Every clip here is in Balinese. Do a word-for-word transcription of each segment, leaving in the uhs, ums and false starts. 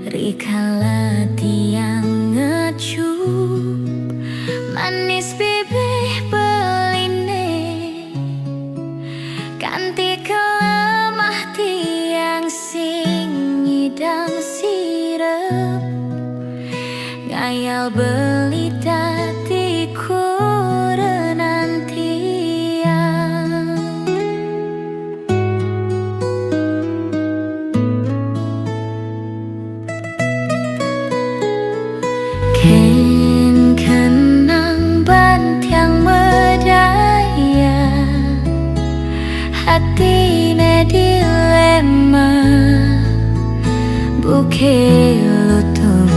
Rikala tiang ngecup manis bibih beline, kanti kelemah tiang sing ngidam sirep, ngayal beli dadi kurenan tiang. Ken kenang ban tiang medaya, hatine dilema, buke lutung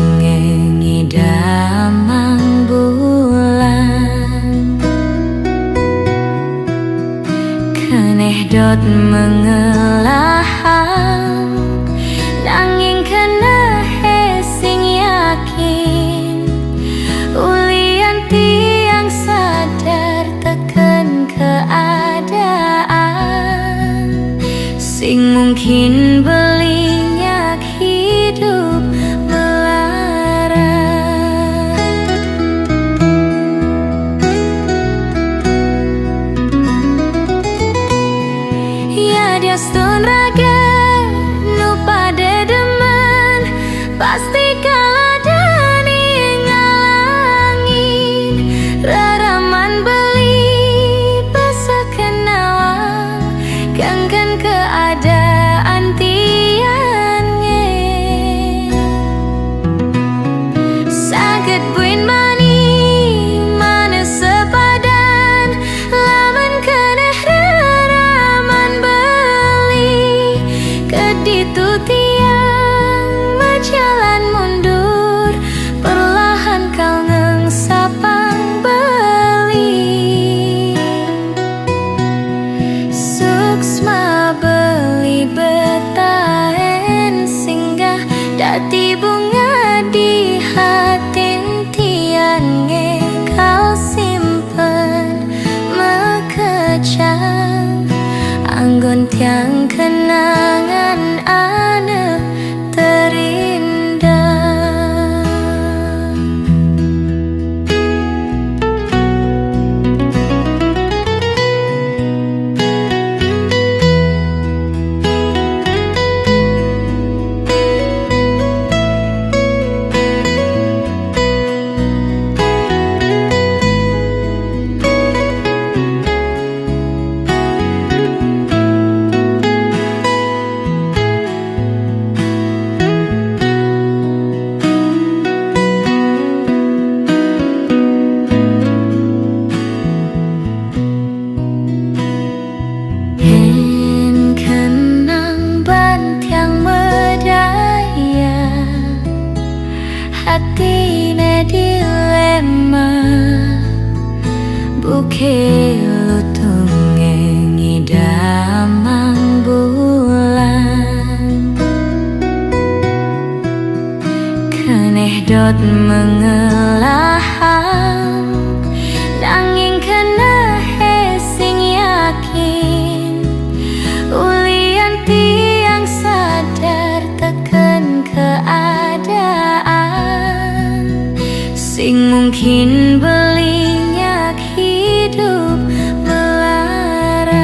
ngidamang bulan. Keneh dot mengelahang, nanging keneh sing yakin, ulian tiang sadar teken keadaan, sing mungkin beli nyak hidup melarat. Yadiastun raga nu pada demen, pasti kaladeni ngalangin raraman beli pesekenawan, kengken keadaan tiang nge. Saget buin mani mane sepadan, lamun keneh raraman beli, keditu tiang majalan mundur, perlahan kal ngengsapang beli. Suksma beli betaen singgah, dadi bunga di hatin tiang nge kal simpen makejang, anggon tiang kenangan ane terindah. Ken kenang ban tiang medaya, hatine dilema, buke lutung ngidamang bulan. Keneh dot mengelahang, nanging keneh sing yakin, ulian tiang sadar teken keadaan, sing mungkin beli nyak hidup melarat.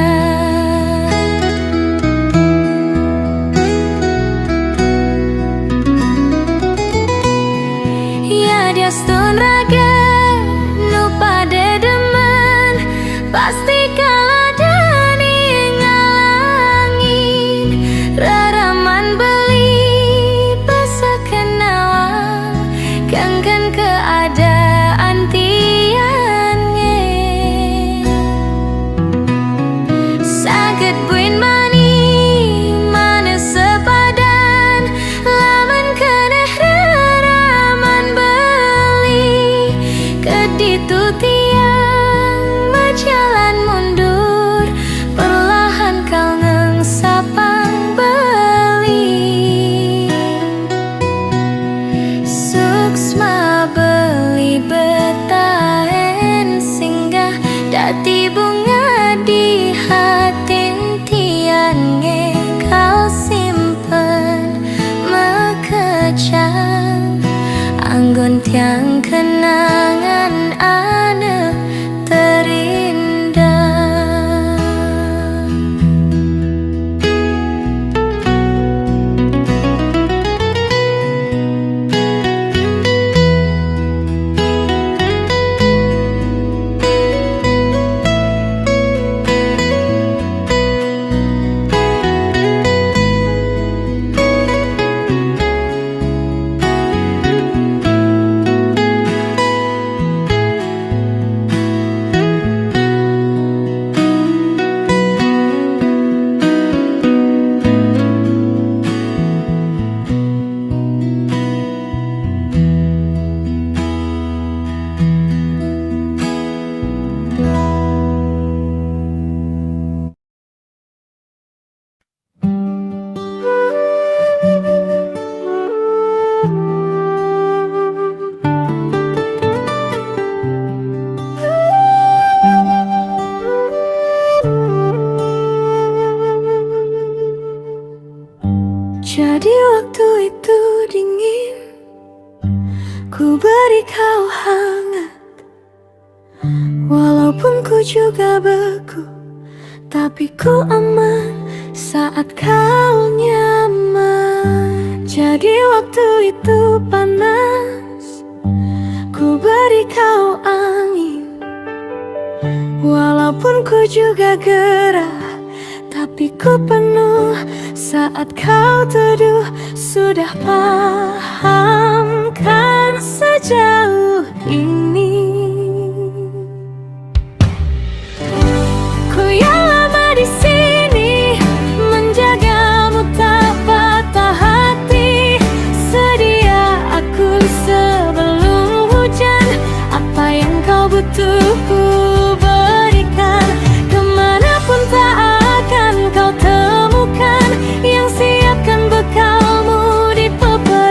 Yadiastun raga nu pada demen, pasti kaladeni ngalangin raraman beli pesekenawan, kengken keadaan tiang nge. Saget buin mani mane sepadan, lamun keneh raraman beli, Tiang kenangan ane terindah. 'Jadi waktu itu dingin, ku beri kau hangat. Walaupun ku juga beku, tapi ku aman saat kau nyaman. 'Jadi waktu itu panas, ku beri kau angin. Walaupun ku juga gerah, tapi ku penuh saat kau teduh. Sudah pahamkan sejauh ini. Ku yang lama di sini, menjagamu tak patah hati. Sedia aku sebelum hujan. Apa yang kau butuh ku berikan. Kemanapun tak akan kau temukan yang siapkan bekalmu di peperangan.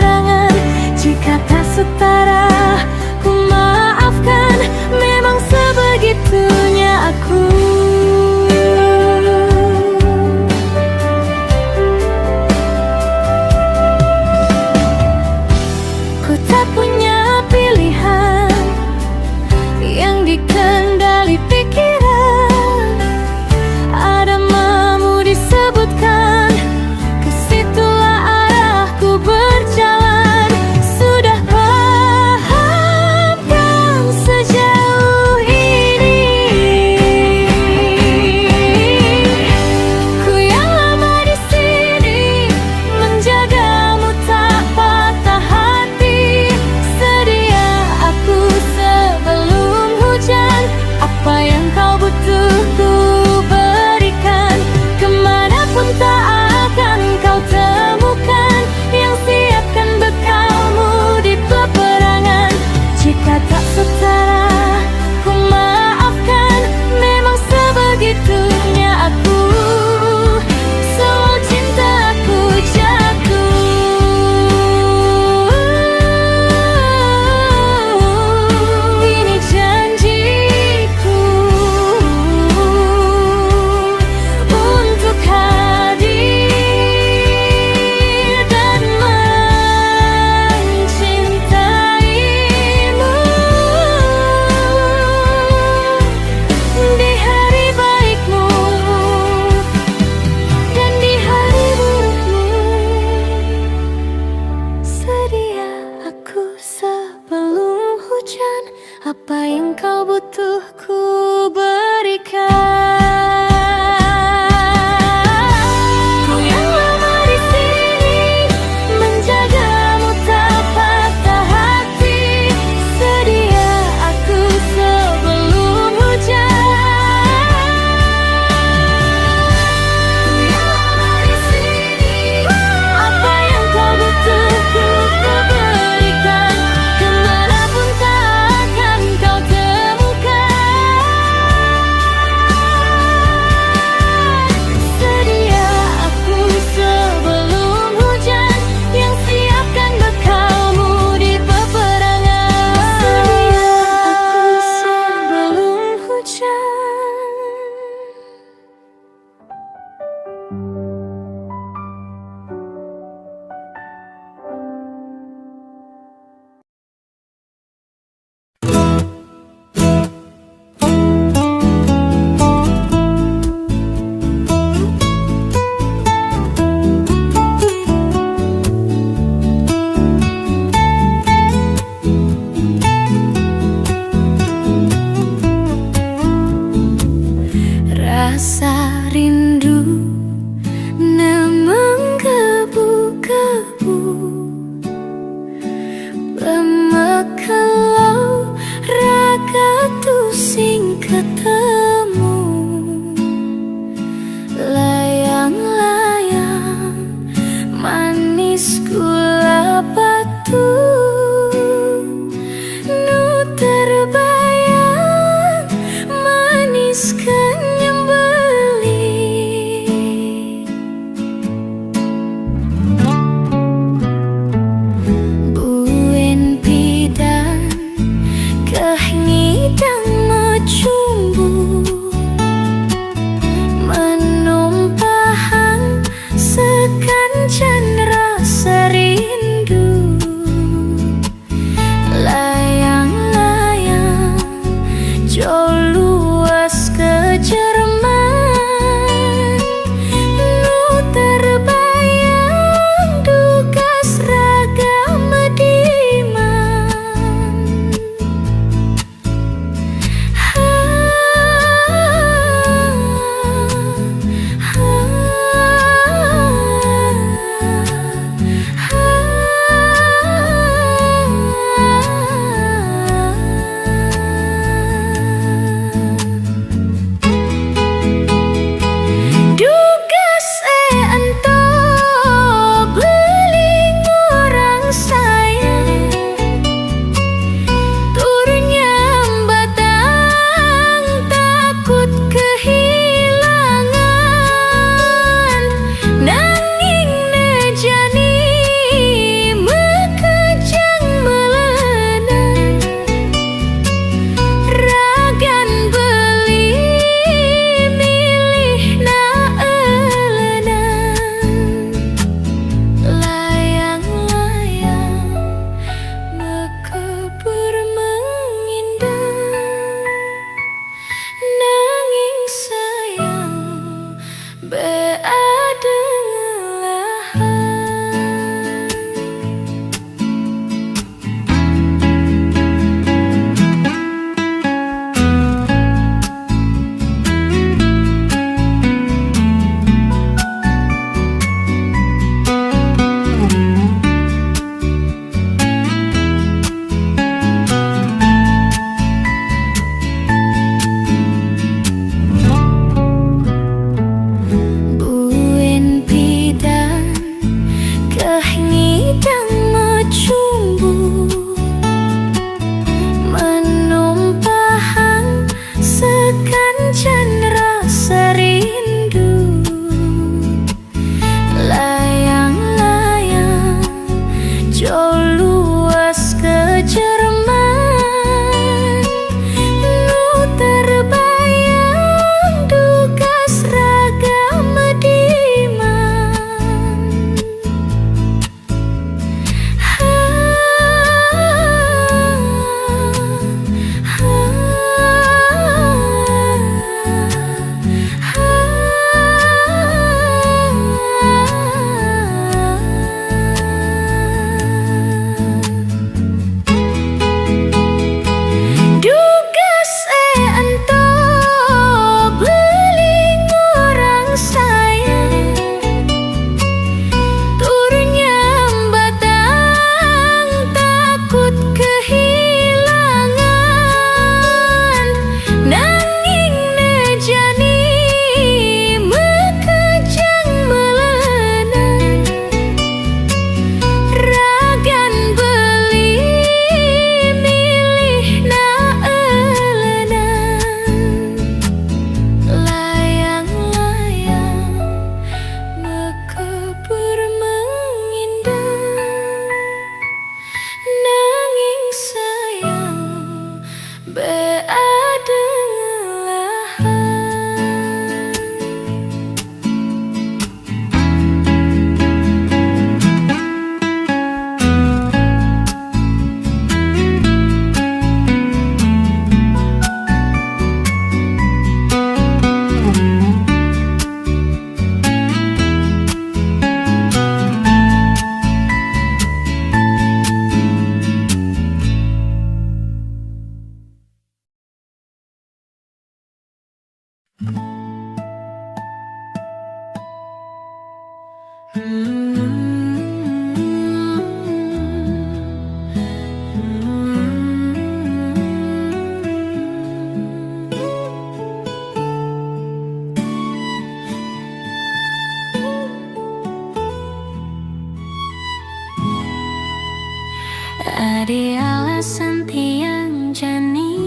Ade alasan tiang jani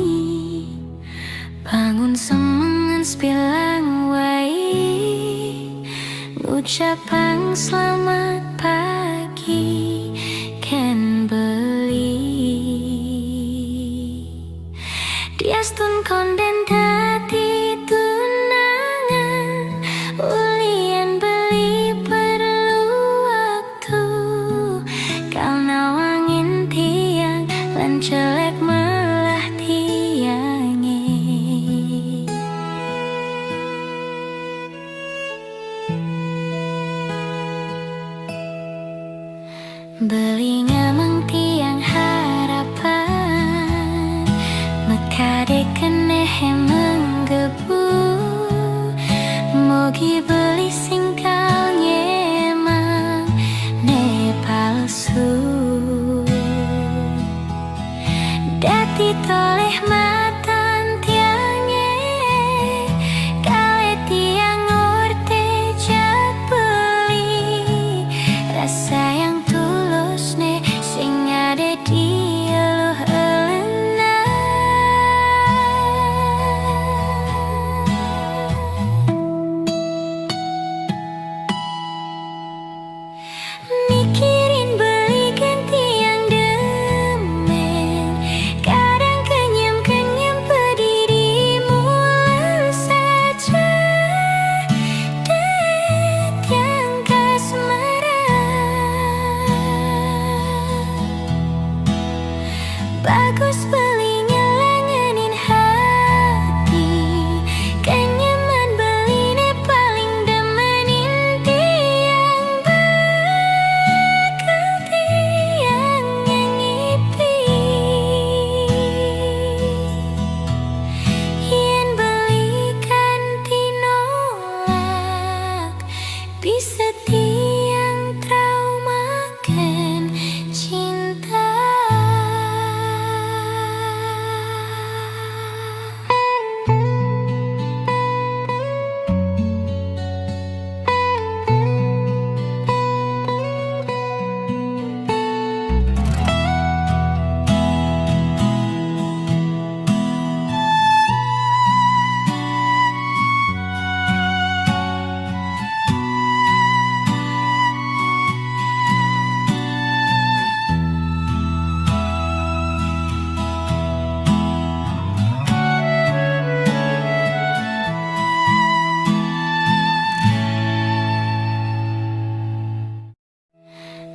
bangun semengan sepilang wai, ngucapang selamat pagi ken beli. Diastun konden dadi tunangan, ulian beli perlu waktu. Kal nawangin tiang lan celek melah tiange. Beli ngamang tiang harapan, makade kenehe menggebu. Mogi beli sing kal ngemang ne palsu, dadi toleh matan tiange. Kale tiang orte jabeli, rasa yang tulus ne sing ade di eluh elena. Mikirin beli ken tiang demen, kadang kenyem-kenyem pedidi mula saja. Detiang kasmaran. Bagus beli nyelengenin hati, kenyeman beli ne paling demenin tiang, bakal tiang nyanyipi. Yen beli kanti nolak, bisa tiang traumaken cinta.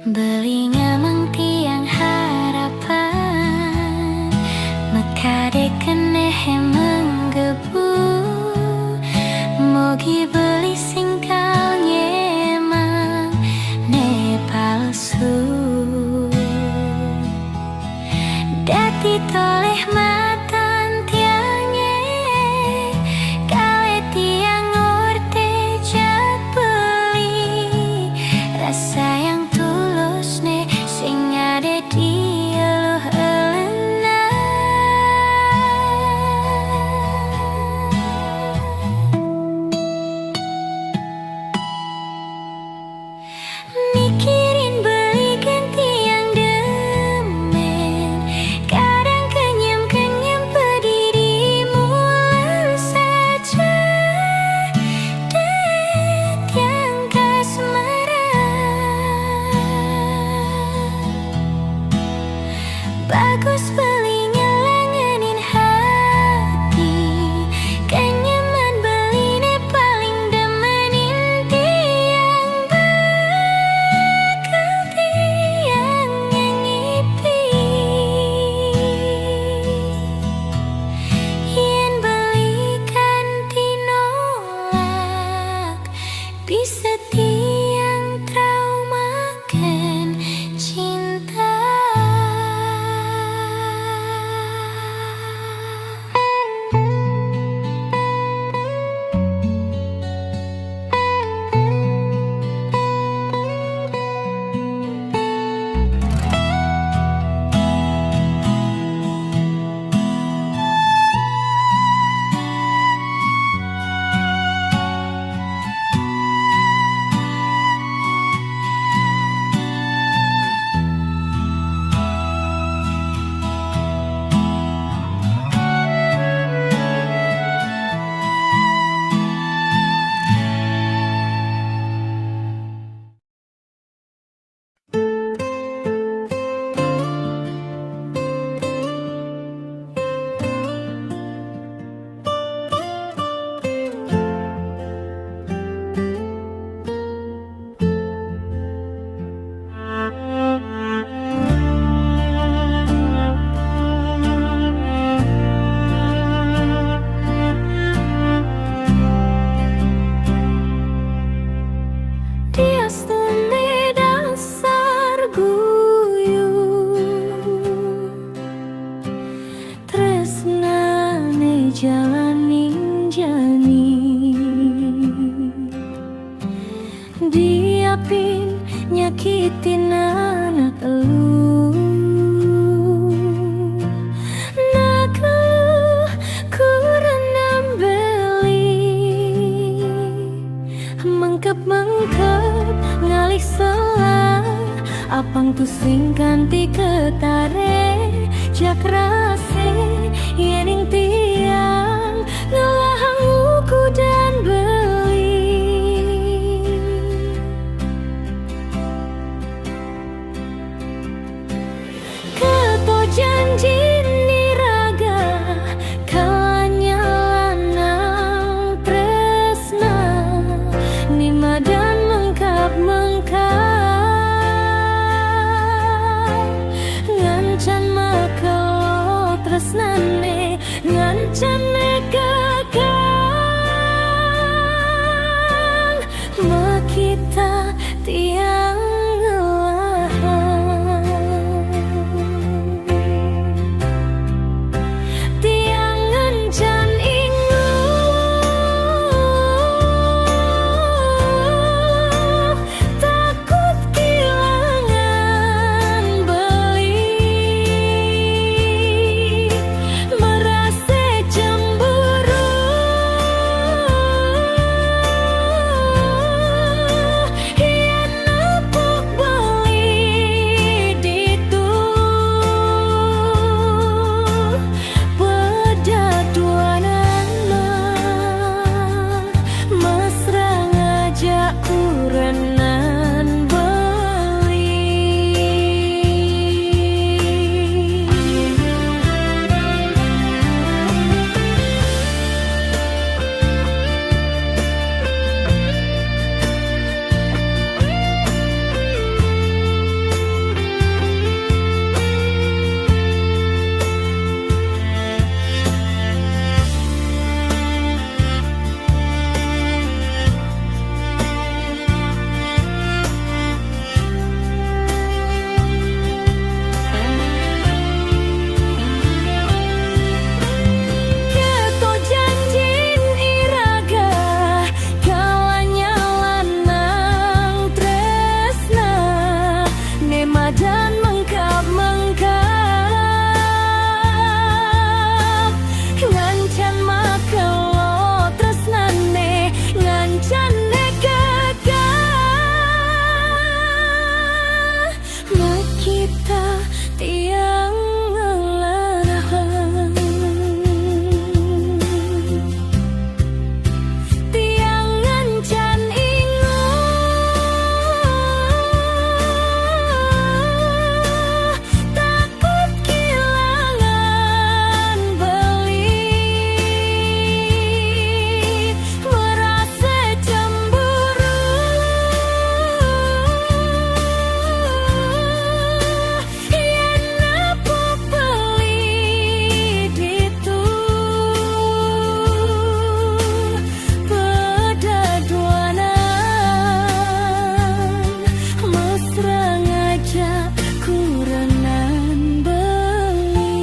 Beli ngamang tiang harapan, makade kenehe menggebu. Mogi beli sing kal ngemang ne palsu, dadi toleh matan tiange. Kale tiang orte jabeli, rasa yang tulus ne sing ade di eluh elena. Mikirin beli ken tiang demen, kadang kenyem-kenyem Ganti ketare jak rase, yening tiang ngelahang uku dan beli. Keto janji ni raga, kalanya lanang tresna, ni madan mengkap-mengkap. Ngancan makelo tresnane, ngancan mekekang, makita tiang ngelahang. Tiang ngencan inguh, takut kilangan beli, merase cemburu. Yen nepuk beli ditu, pedaduanan mesra ngajak kurenan beli. Keto janjin iraga, kalanya lanang tresna, ne madan mengkap-mengkap. Ngancan makelo tresnane, ngancan ne kekang, makita tiang ngelahang. Tiang ngancan inguh, takut kilangan beli, merase cemburu. Yen nepuk beli ditu, pedaduanan mesra ngajak kurenan beli.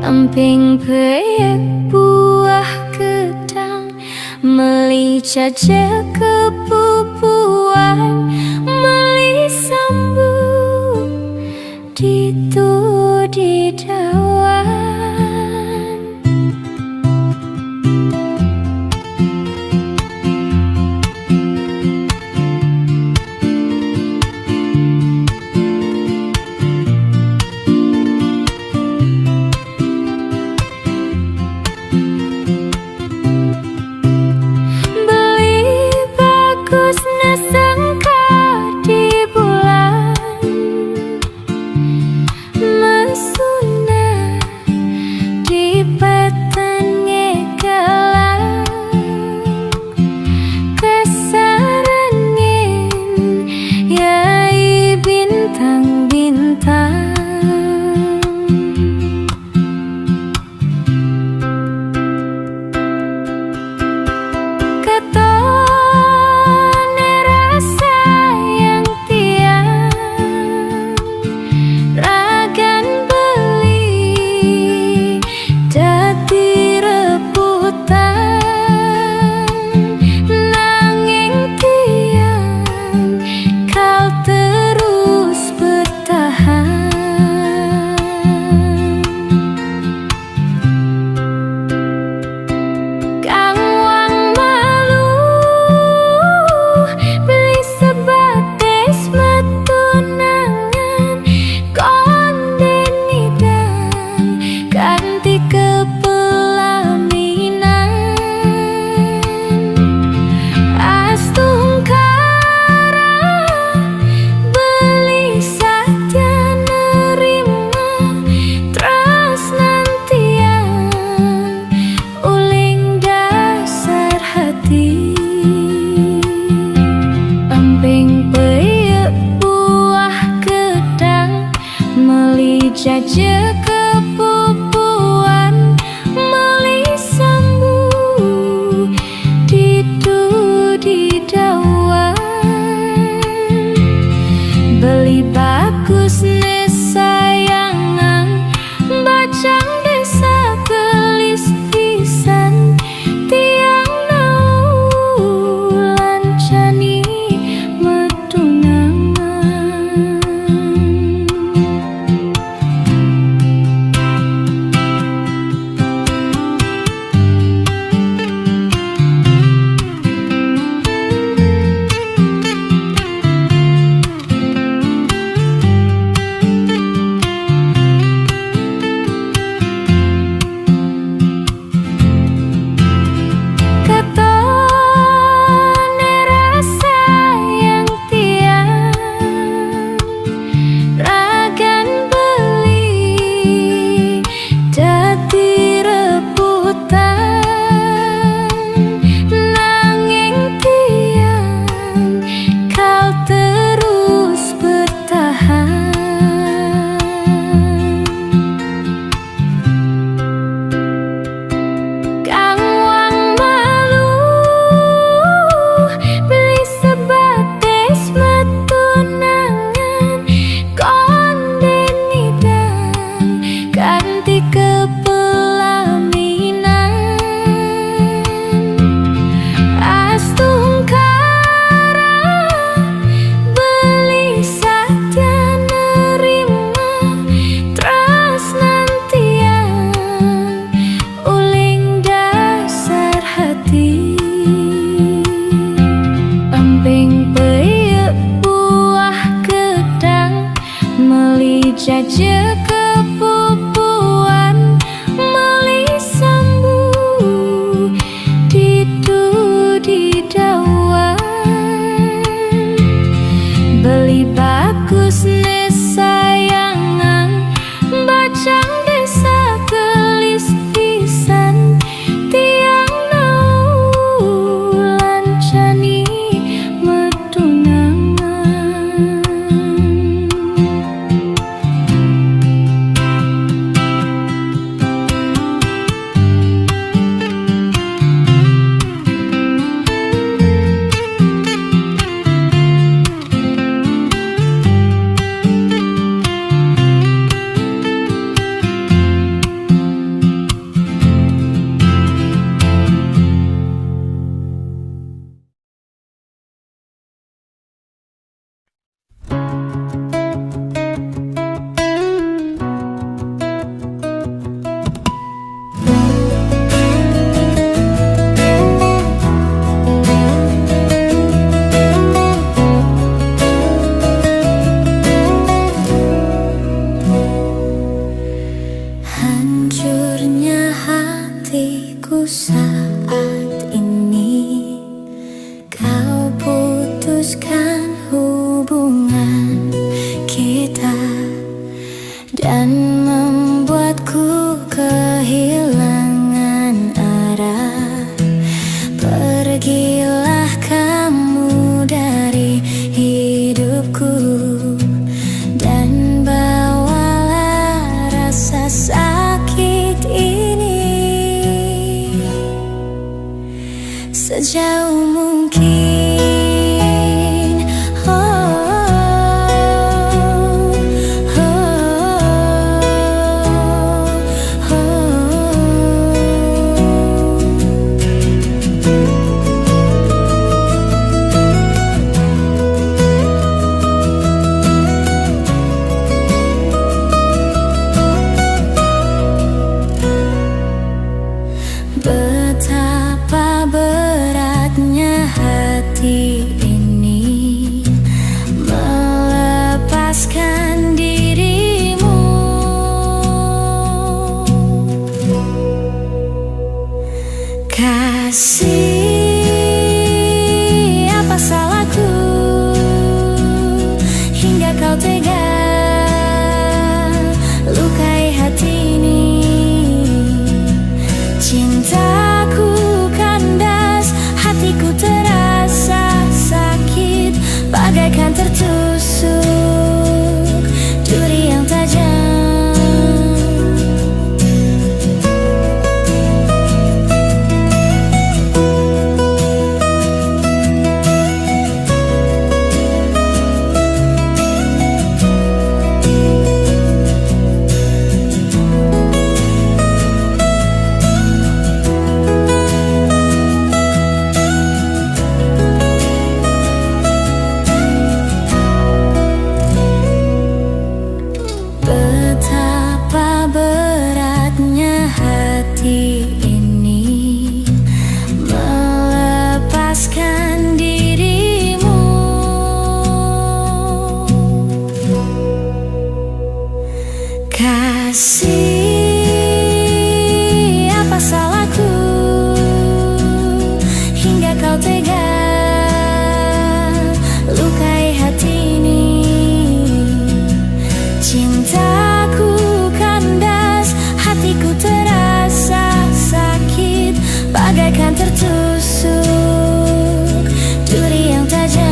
Emping peyek buah gedang, meli cacil kepupuan, meli sambu ditu di dawan. Beli bagus nesengka di bulan, mesuna Dudu di dauan, beli bagus ne sayangan, bajang desa gelis pisan, tiang nau lancani metunangan. Katone rasa yang tiang ragan beli dadi rebutan, nanging tiang kau terus bertahan. Kang wang malu beli sebatis metunangan, konden idang kanti kepelaminan. Astungkara beli satya nerima tresnan tiang uling dasar hati. Emping peyek buah gedang, meli jaja kepupuan, meli sambu ditu di dauan. Beli bagus ne sayangan, bajang desa gelis pisan, tiang nau lancani metunangan. Hancurnya hatiku saat ini. Kau putuskan hubungan kita dan membuatku kehilangan arah. Pergilah kamu dari hidupku dan bawalah rasa sakit ini sejauh mungkin. Oh, oh, oh, oh. Betapa beratnya hati ini melepaskan dirimu. Kasih, apa salahku hingga kau tega lukai hati ini? Cintaku kandas, hatiku terasa sakit, bagaikan tertusuk duri yang tajam. dan dirimu. Kasih, apa salahku hingga kau tega lukai hati ini? Cintaku kandas, hatiku terasa sakit, bagaikan tertusuk duri yang tajam.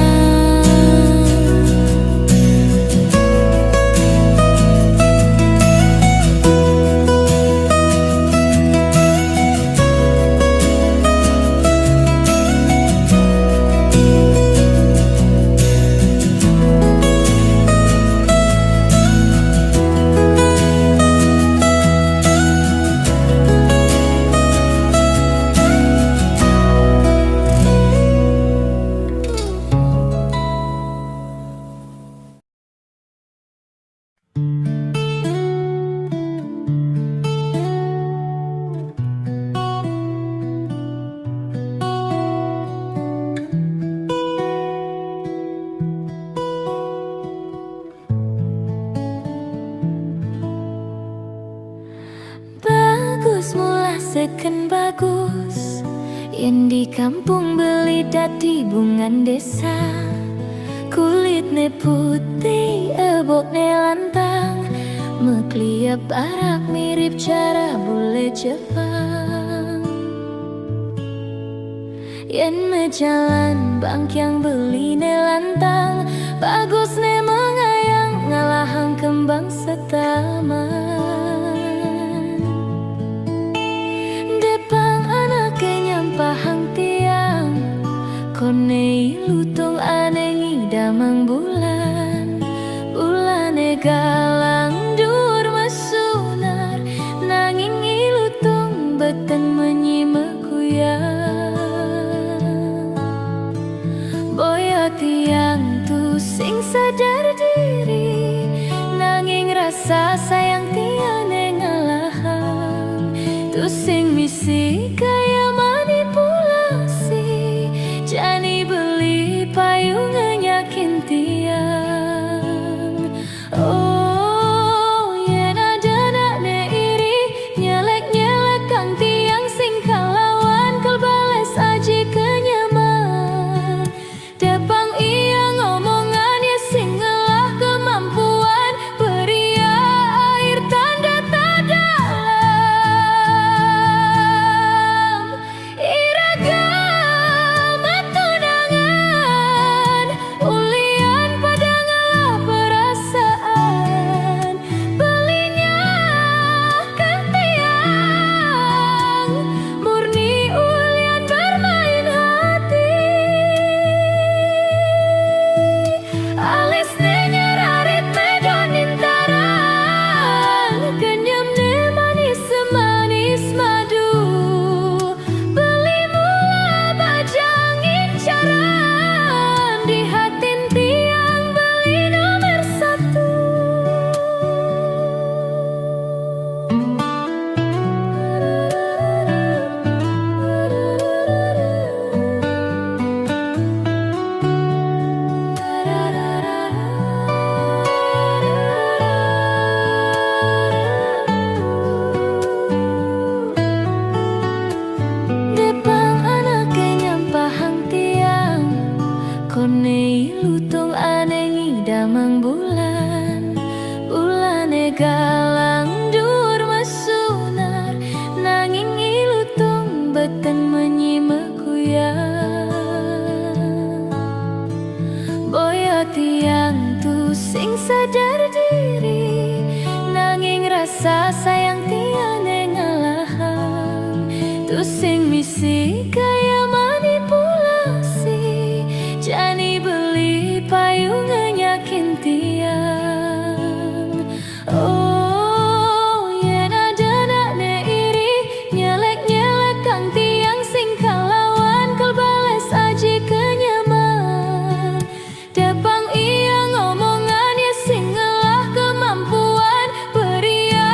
Bagus mula seken bagus, yang di kampung beli dadi bungan desa. Kulitne putih, ebokne lantang, mekliap arak mirip cara bule Jepang. Yen mejalan bangkyang beline lantang, bagusne mengayang ngalahang kembang setaman. Depang anake nyampahang tiang, kone lutung ane ngidamang bulan. Bulane galang dur mesunar, nanging ilutung beten menyi meguyang. Boya tiang tu sing sadar diri, nanging rasa sayang tiane ngalahang. Tu sing misi kaya manipulasi, jani beli payu ngenyakin tiang. Oh, yen adenane iri, nyelek-nyelekang tiang sing kalawan kal bales aji kenyaman. Depang iya ngomongan ya sing ngelah kemampuan, pria air tanda tak dalam. Iragam atunangan, ulian pada ngalah perasaan. Belinya kan tiang, murni ulian bermain hati. Alisne nyerarit medon intaran, kenyemne manis semanis madu. Beli mula bajang incaran, di hatin tiang beli nomor satu. Depang anake nyampahang tiang, kone lutung ane ngidamang bulan. Bulane galang dur mesunar, nanging ilutung beten menyi meguyang. Boya tiang tu sing sadar diri, nanging rasa sayang tiane ngalahang. Tu sing misi kaya manipulasi, jani beli payu ngenyakin tiang. Oh, yen adenane iri, nyelek-nyelekang tiang sing kalawan kal bales aji kenyaman. Depang iya ngomongan ya sing ngelah kemampuan, pria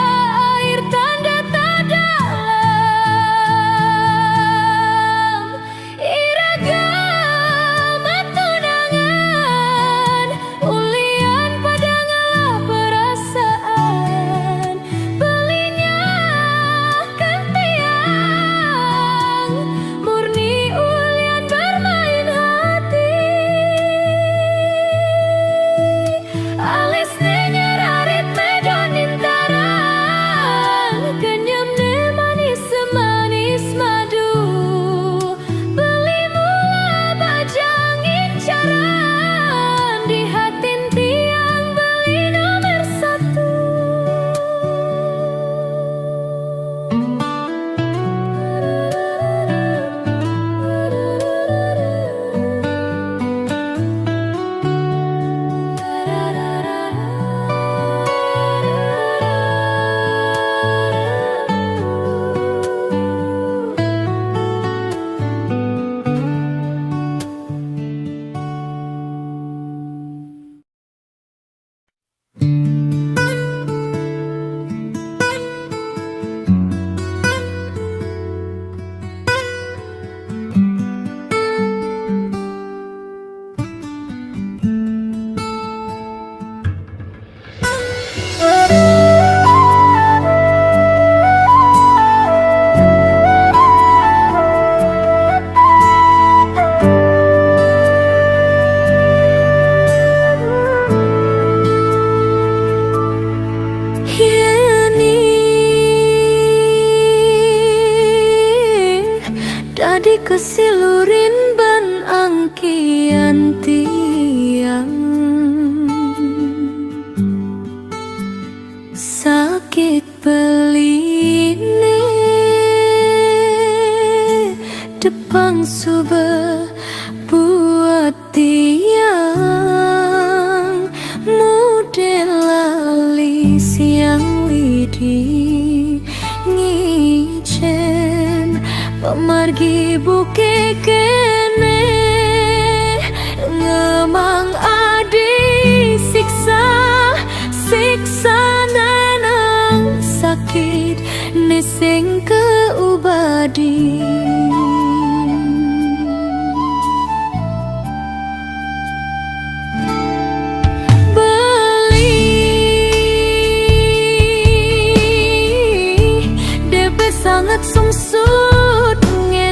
air tanda tak dalam. Iragam Kian tiang sakit peline, depang suba buat tiang mude lali Siang Widi ngicen pamargi buke kene, ngemang adi siksa, siksa nenang sakit ne sing keubadi. Beli depe sangat sumsut nge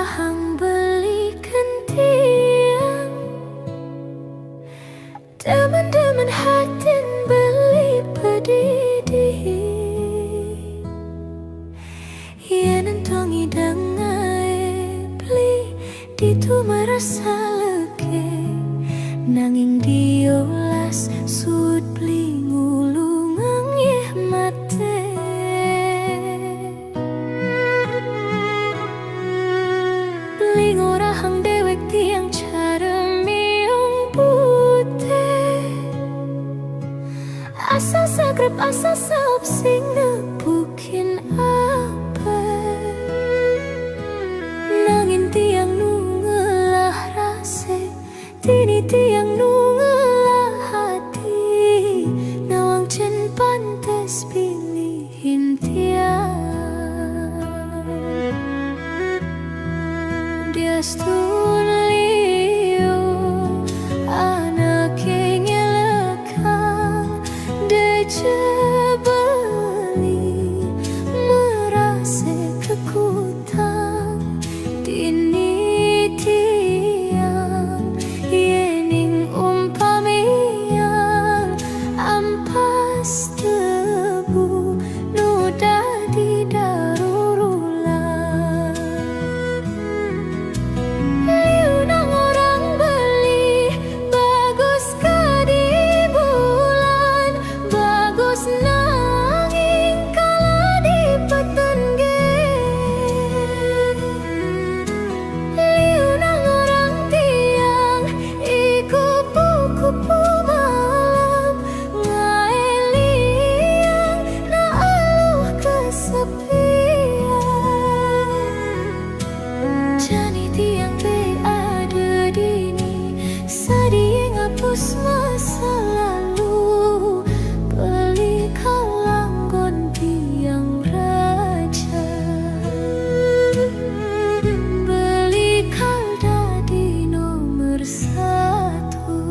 Hang belikan tiang demen-demen hatin beli pedidi. Ia nentong idang ngai beli ditu merasa leke, nanging diolas sud beli ngulungang yeh mate. Beli ngorahang dewek tiang cara miung putih. Asal sagrep, asal saop sing nepukin apa. Nangin tiang nu ngelah rasik, dini tiang nu ngelah hati. Nawang cen pantes pilihin tiang. Diastun liu anake nyelekang, deje beli merase kekutang. Dini tiang, yening umpamiang ampas tebu nu dadi darurulan. Liu nang orang beli, bagus kadi bulan, bagus nanging kala dipetenggeh. Liu nang orang tiang, ikupu-kupu malam, ngae liang na aluh kesepian. Jani tiang be ada dini, sadie ngapus masa lalu, beli kalanggon tiang raja, beli kal dadi nomor satu.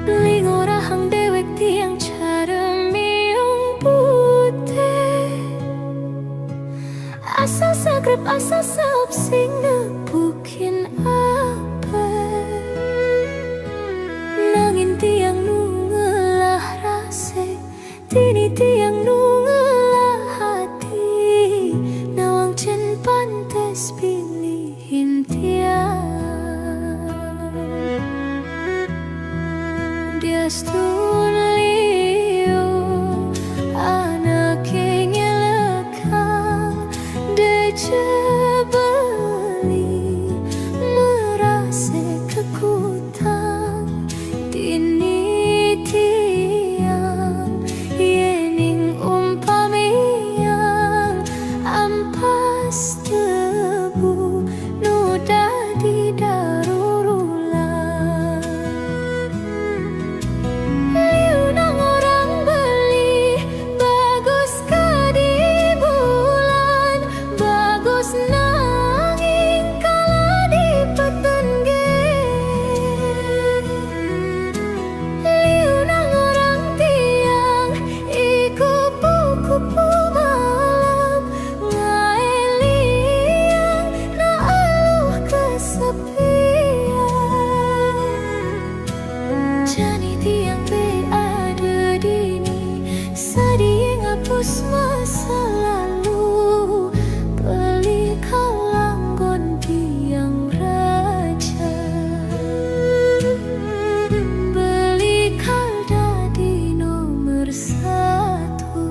Beli ngorahang dewek tiang cara miung putih. Asal sagrep, asal saop sing nepukin apa. Nangin tiang nu ngelah rasik, dini tiang nu ngelah hati. Nawang cen pantes pilihin tiang. Diastun liu anake nyelekang, deje beli merase kekutang. Dini tiang, yening umpamiang ampas tebu nu dadi darurulan. Liu nang orang beli, bagus kadi bulan, bagus nanging kala dipetenggeh. Liu nang orang tiang, ikupu-kupu malam, ngae liang na aluh kesepian. Jani tiang be ada dini, sadie ngapus masa lalu, beli kalanggon tiang raja, beli kal dadi nomor satu.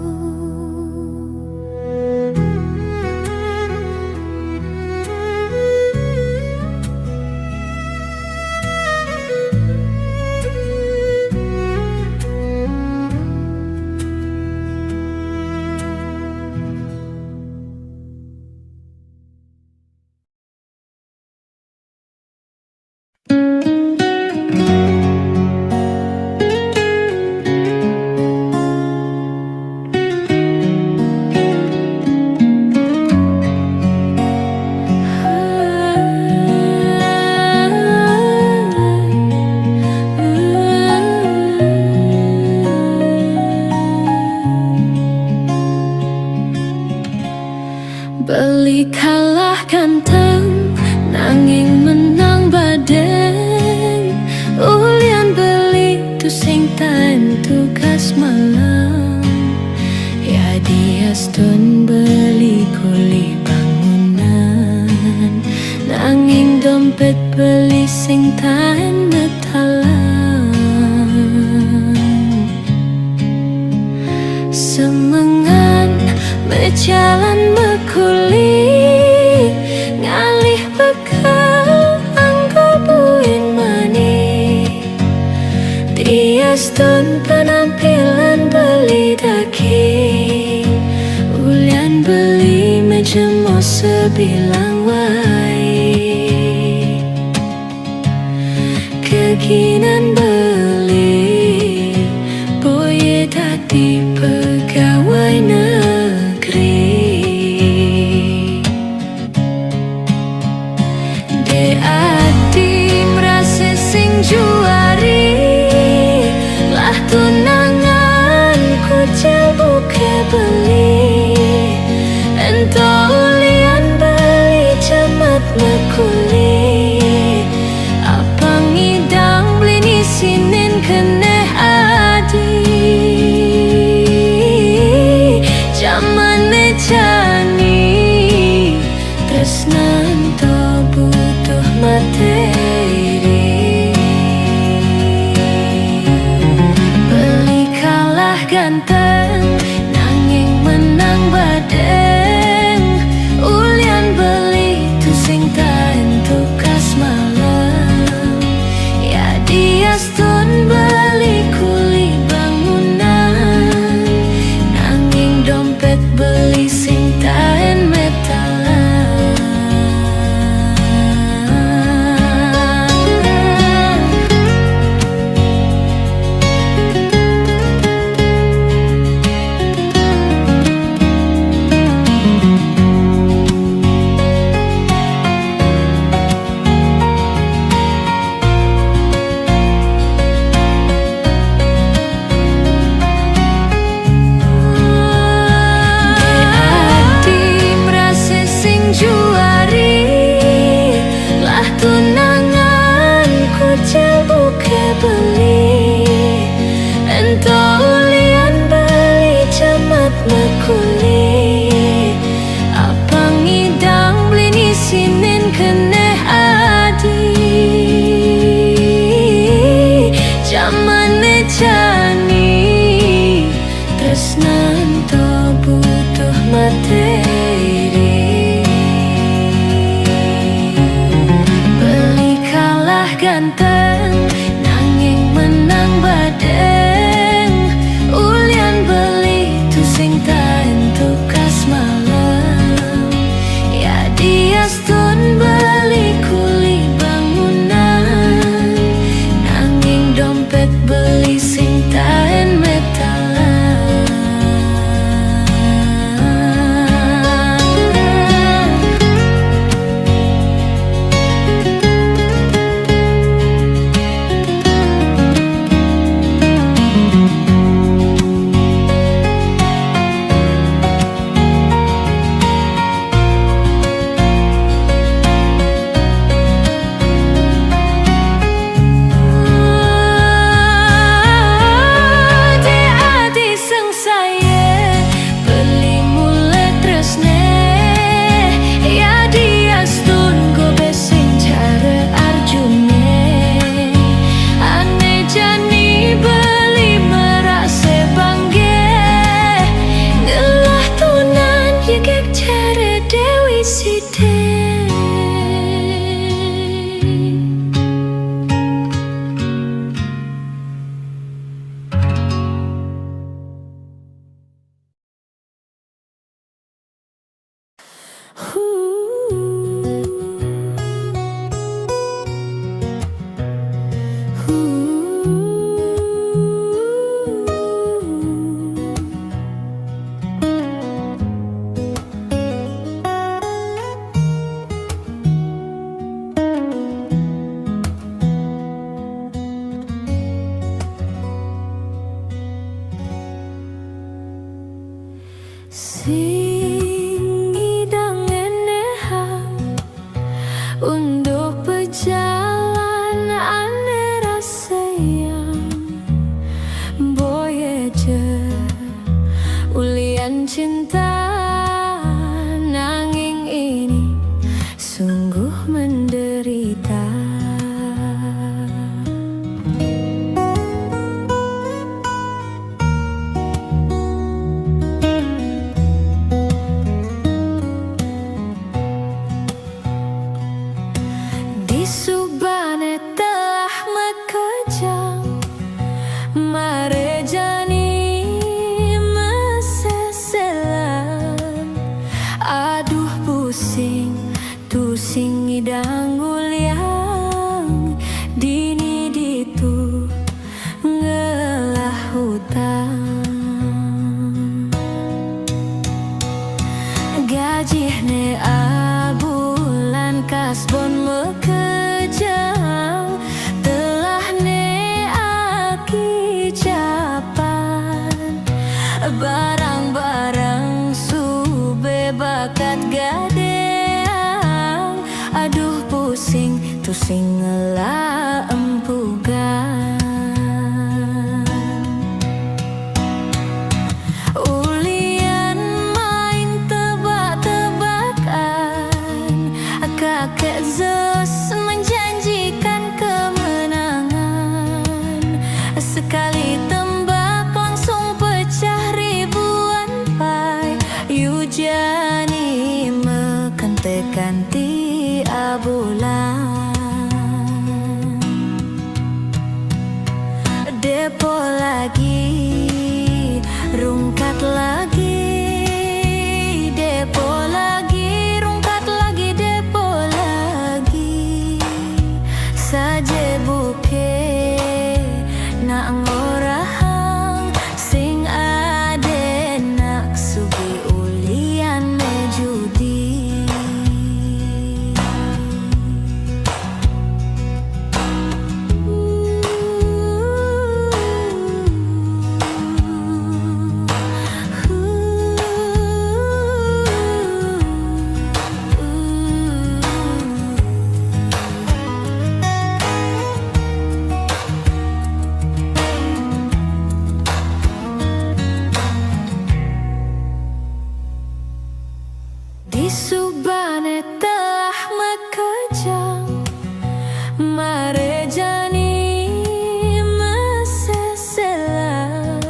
Ganteng, nanging menang badeng. Ulian beli tusing taen tugas malem. Yadi astun beli kuli bangunan, nanging dompet beli sing taen metalan. Semengan mejalan mekuli, ngalih bekel anggo buin mani. Diastun penampilan beli daging, ulian beli mejemo sebilang wai. Keginan beli, boya dadi pegawai negeri. Dek adi merase sing juari, lah tunangan kucel buke beli. Ento ulian beli cemet mekuli, apang idang beli nisinin keneh adi. Jamane jani, tresnan to butuh materi. Beli kalah ganteng, nanging menang badeng. Ulian beli tusing taen tugas malem. Yadi astun beli kuli bangunan, nanging dompet beli sing taen metalan. Dek adi merase sing juari, lah tunangan kucel buke beli. Ento ulian beli cemet mekuli, apang idang beli nisinin keneh adi. Jamane jani, tresnan to butuh materi. Beli kalah ganteng, nanging menang badeng. Ulian beli tusing taen tugas malem. Yadi astun beli kuli bangunan, nanging dompet beli sing taen metalan. Dek adi sengsaye, beli mule tresne. Yadi astun gobe sing care arjune. Ane jani beli merase bangge, ngelah tunan yekek care Dewi Side. Sing idang ngene ha, Cinta nanging ini sungguh menderita. Di subane telah mekejang, marejani meseselan. Aduh pusing, tusing ngidang uliang, dini ditu ngelah utang. Gajih ne abulan kasbon mekejang, telah ne aki capan. Barang-barang sube bakat gadeang, aduh pusing, tusing ngelah empugan. Ulian main tebak-tebakan, kakek Zeus menjanjikan kemenangan. Sekali tembak langsung pecah ribuan pai, yujani mekentekan ti abulan. Depo lagi, rungkat lagi, depo lagi, rungkat lagi, depo lagi. Saje buke nak ngorahang, sing ade nak sugi ulian mejudi. Di subane telah mekejang, marejani meseselan.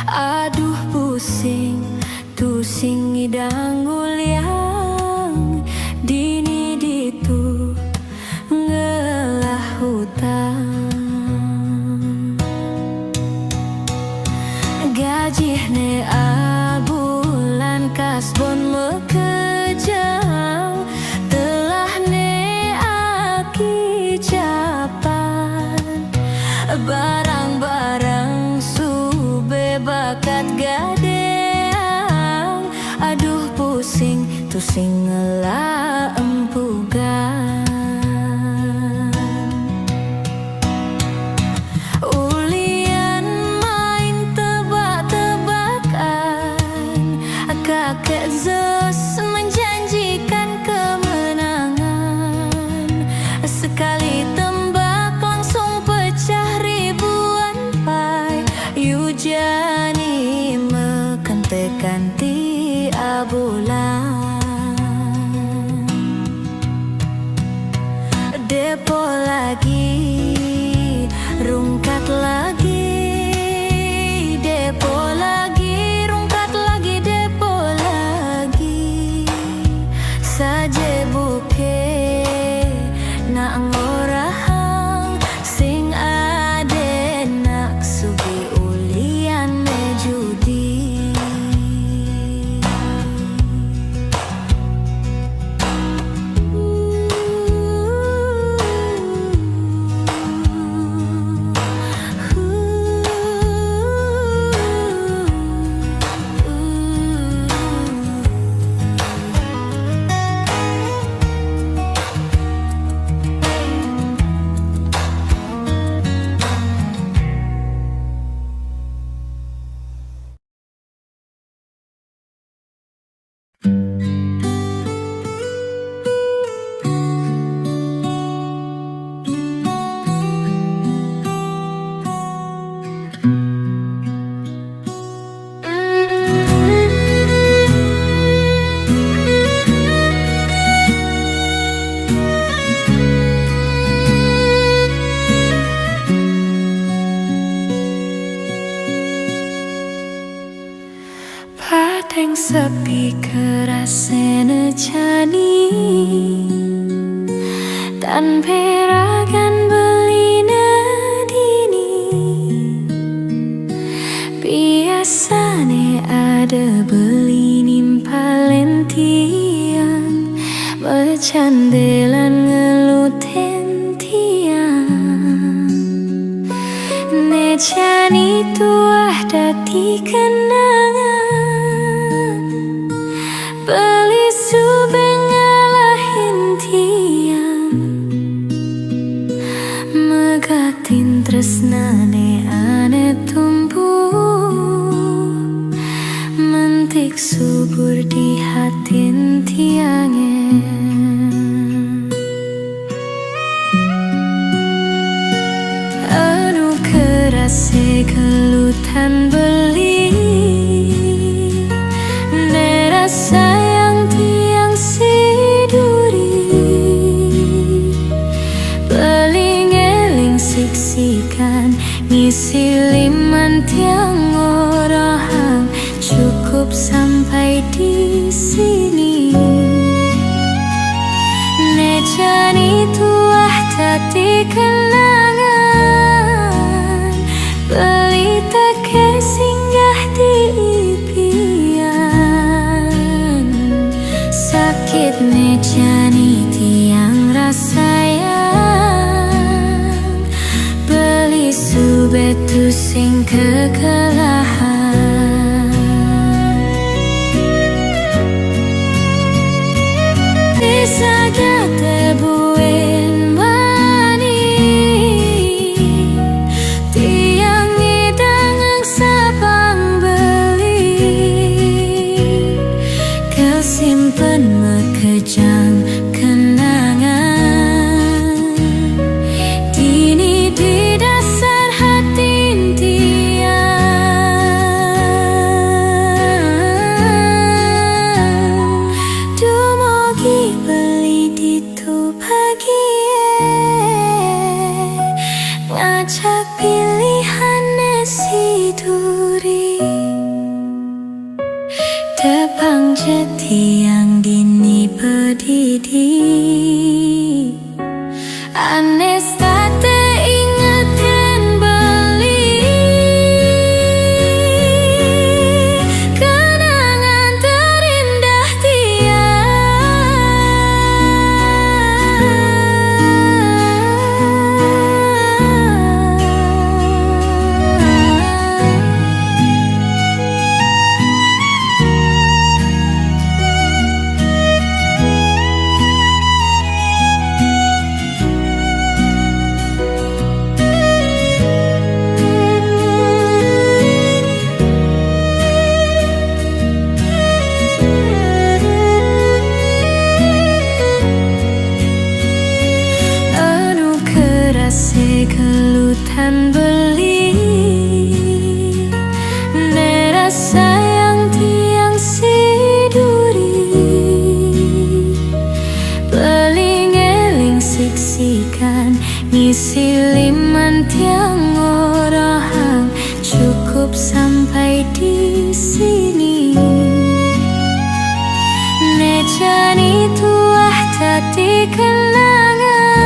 Aduh pusing, tusing ngidang uliang, dini ditu ngelah utang. Gajih ne abulan kasbon mekejang, telah ne aki capan. Barang-barang sube bakat gadeang, aduh pusing, tusing ngelah empugan. Ulian main tebak-tebakan, kakek Zeus menjanjikan kemenangan. Sekali tembak langsung pecah ribuan pai, yujani mekentekan ti abulan. Depo lagi, rungkat lagi, depo lagi, rungkat lagi, depo lagi. Saje buke nak ngorahang, sing ade nak sugi ulian mejudi. Eng sepi kerasene jani, tan peragan belina dini. Biasane ada beli nimpalen tiang, mecandelan ngeluten tiang. Ne jani tuah dadi kenangan, beli sube ngalahin tiang. Megatin tresnane ane tumbuh, mentik subur di hatin tiange. Anu kerase gelutan beli, nera sayang tiang siduri. Beli ngeling siksikan, ngisi liman tiang ngorohang, cukup sampai di sini. Ne jani tuah dadi kenangan, beli teke singgah di ipian. Sakit ne jani tiang rasayang, beli sube tusing kekelahan. Bisa gate buen mani, tiang ngidang sapang beli, kesimpen mekejang kenangan. Dini di dasar hatin tiang, dumogi beli ditu bagie, ngajak pilihane siduri. Tepang je tiang dini pedidi, anes tate ingeten beli, kenangan terindah tiang. Anu kerase gelutan beli, nera sayang tiang siduri. Beli ngeling siksikan, ngisi liman tiang ngorohang, cukup sampai di sini. Ne jani tuah dadi kenangan,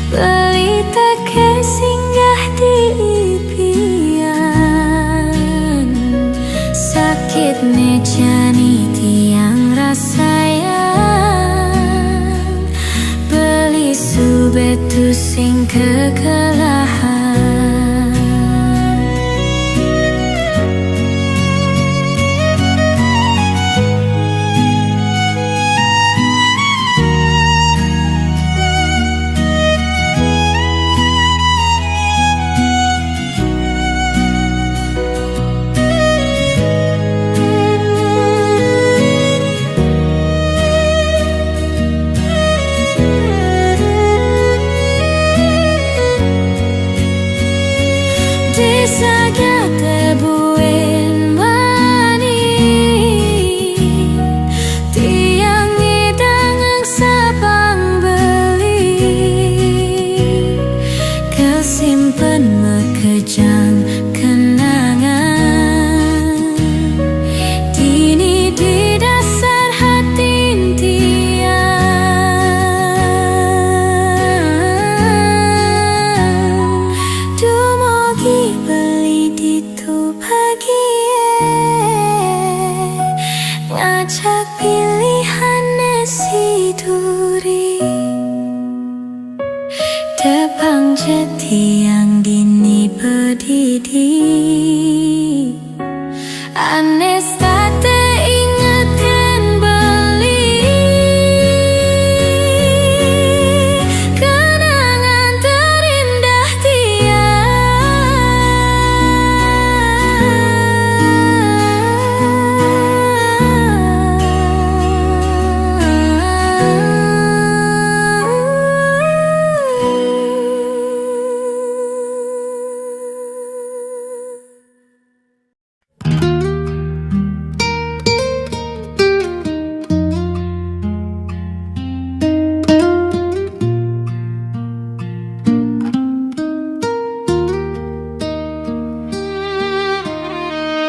beli teke singgah di ipian. Sakit ne jani tiang rasayang, beli sube tusing kekelahan.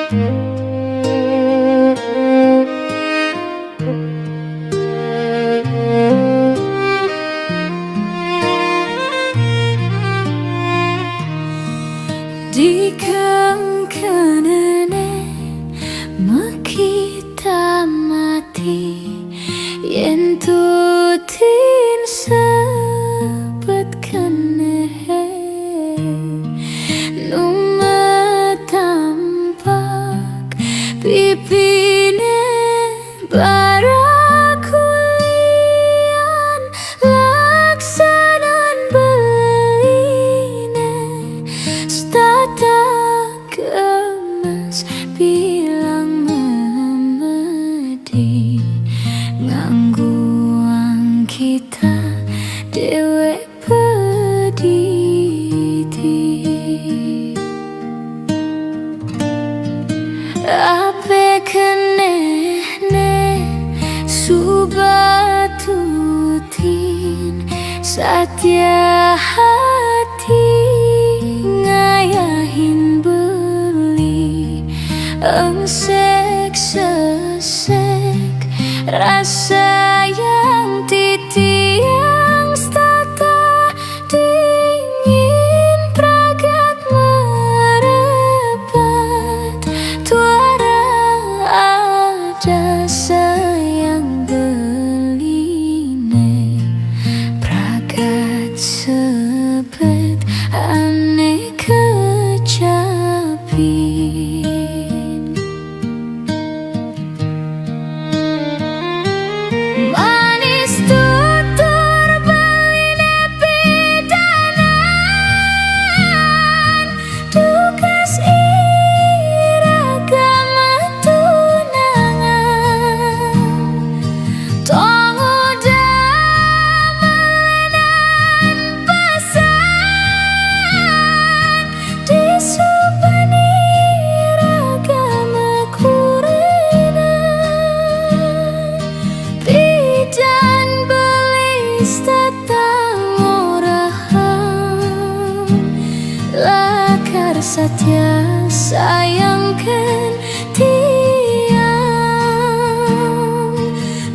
Dikeng kenene mekita mati, yen tutin sebet kenehe. Numa tampak pipine, bara kulian laksanan beline, setata kemas bilang memedi, ngangguang kita dewek pediti. Ape kenehne suba tutin, satia hati ngayahin beli, engsek sesek rasa yang titiang, setata dingin pragat merebat, tuara ada sayang beline, pragat sebet ane kejapin. Manis tutur beline pidanan, dugas iragama tunangan. Tongo damenan pasan, disubani ragama kurina. Pidan belis tatang orahang, lakar satia sayangkan tiang.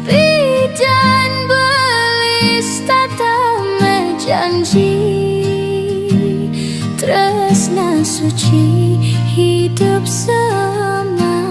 Pidan belis tatang janji, tresna suci hidup semati.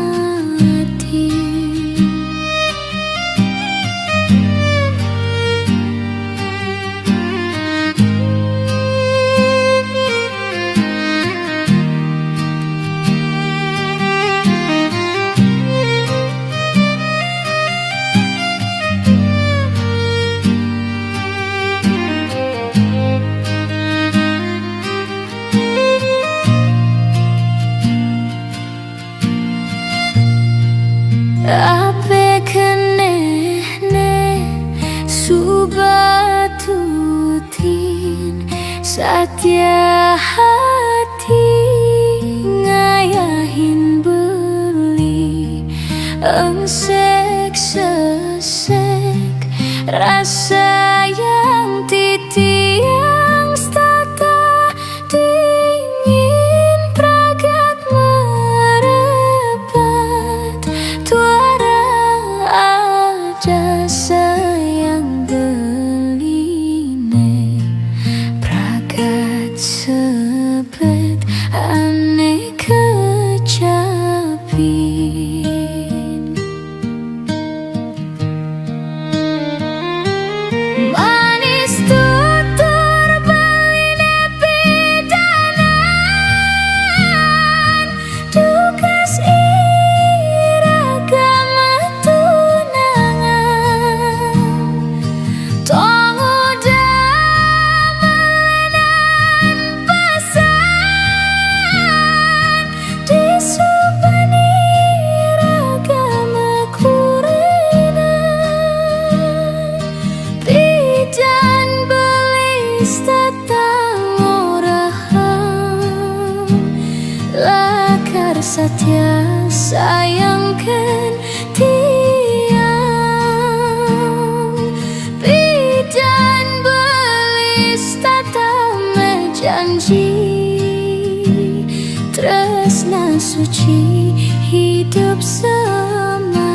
Ape kenehne suba tutin, satia hati ngayahin beli, engsek sesek rasa yang titiang, setata dingin pragat merebat, tuara ada sayang beline, pragat sebet ane kejapin. Manis tutur beline pidanan, dugas iragama tunangan. Tongo damenan pasan, disubani ragama kurina. Pidan belis tatang orahang, lakar satia sayangkan tiang. Pidan belis tatang janji, tresna suci Hidup semati.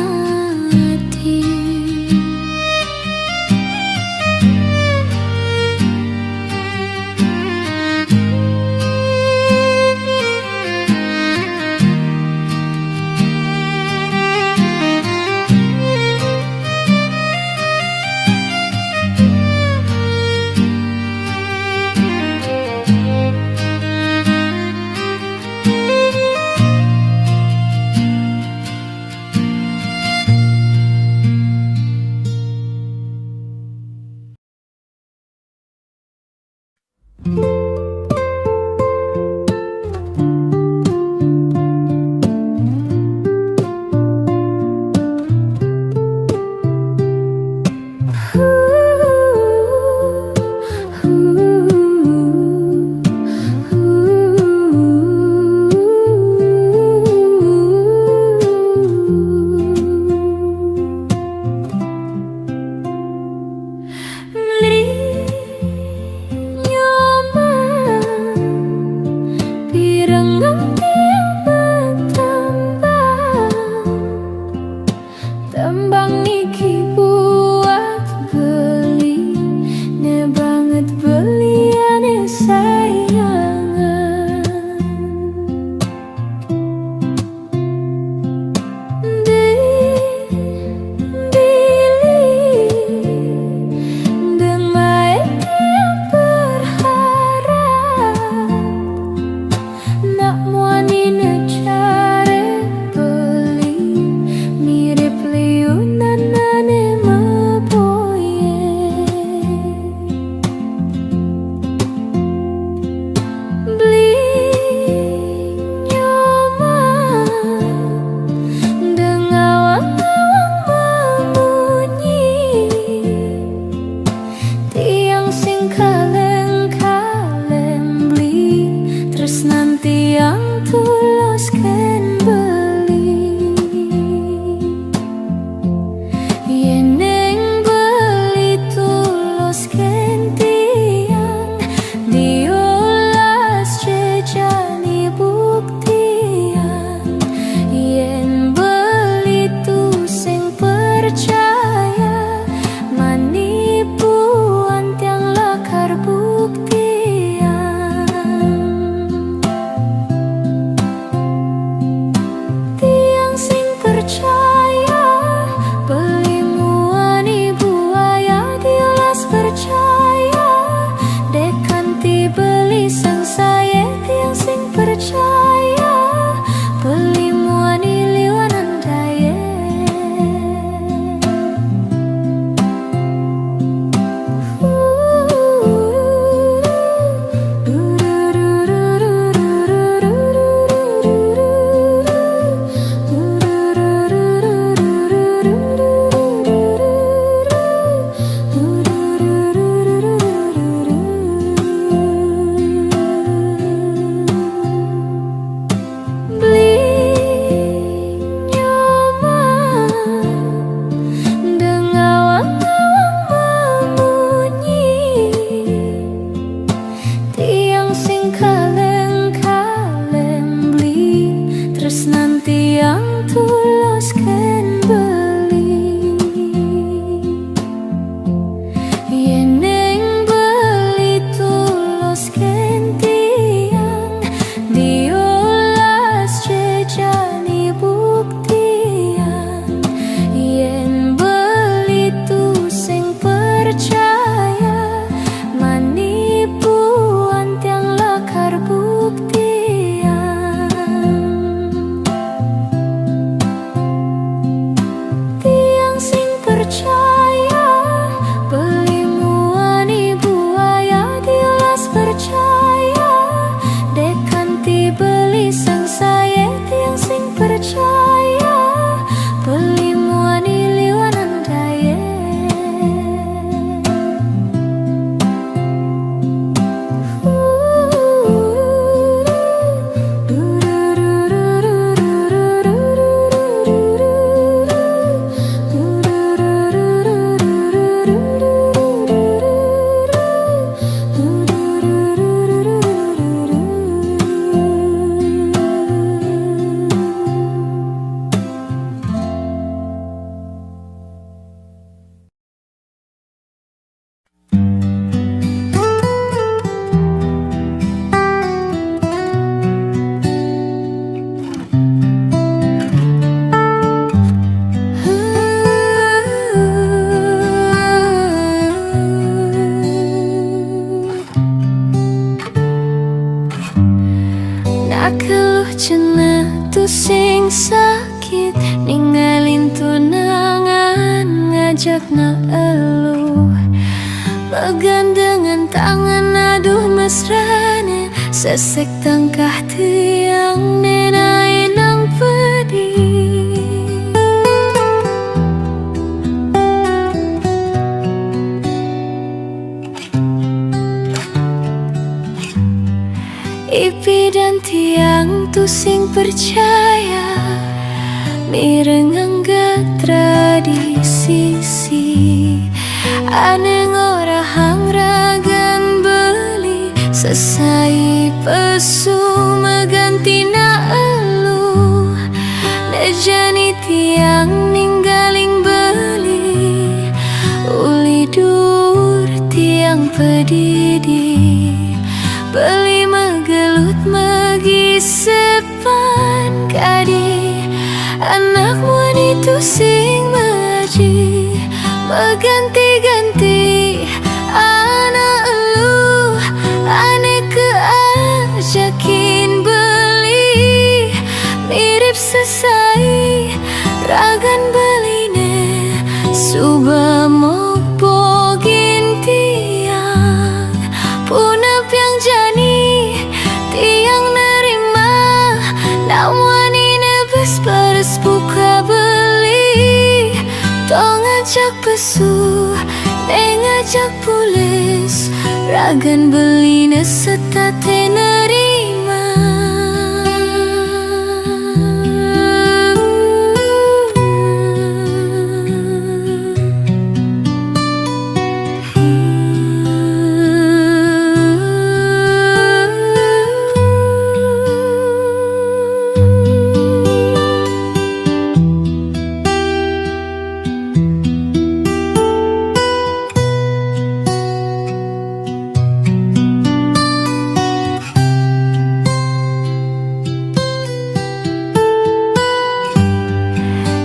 Sakit ningalin tunangan, ngajak na eluh. Megandengan tangan, aduh mesra ne, sesek tangkah tiang ne, nae nang pedih. Ipi dan tiang tusing percaya, mireng angga tradisi si ane ngorahang ragan beli, sesai pesu meganti na eluh. Nejani tiang ninggaling beli, uli dur tiang pedidi. Beli megelut megisepan kadi, anak muani tusing meaji. Meganti-ganti ana eluh, ane keajakin beli. Mirip sesai ragan beli ne, suba mok bogin tiang. Puna piang jani tiang nerima, na muani ne bes bares buka beli. Tong ajak pesu, neng ajak pules, ragan beli ne setate nerima.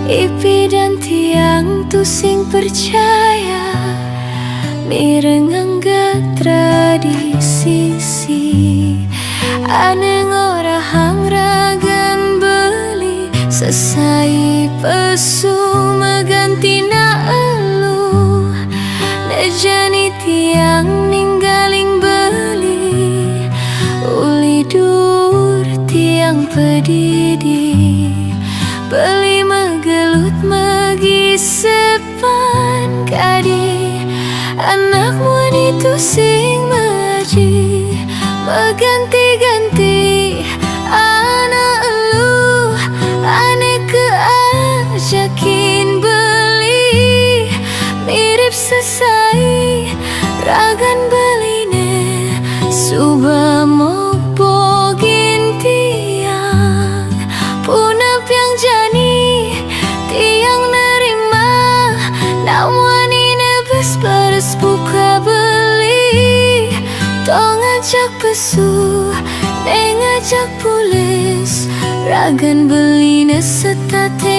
Ipi dan tiang tusing percaya, mireng angga tradisi si ane ngorahang ragan beli, sesai pesu meganti na eluh. Nejani tiang ninggaling beli, uli dur tiang pedidi. Beli megelut megisepan kadi, anak muani tusing meaji. Meganti-ganti ana eluh, ane keajakin beli. Mirip sesai ragan beli ne, suba mok bogin tiang. Puna piang jani tiang nerima, na muani ne bes bares buka beli. Tong ajak pesu, neng ajak pules, ragan beli ne setate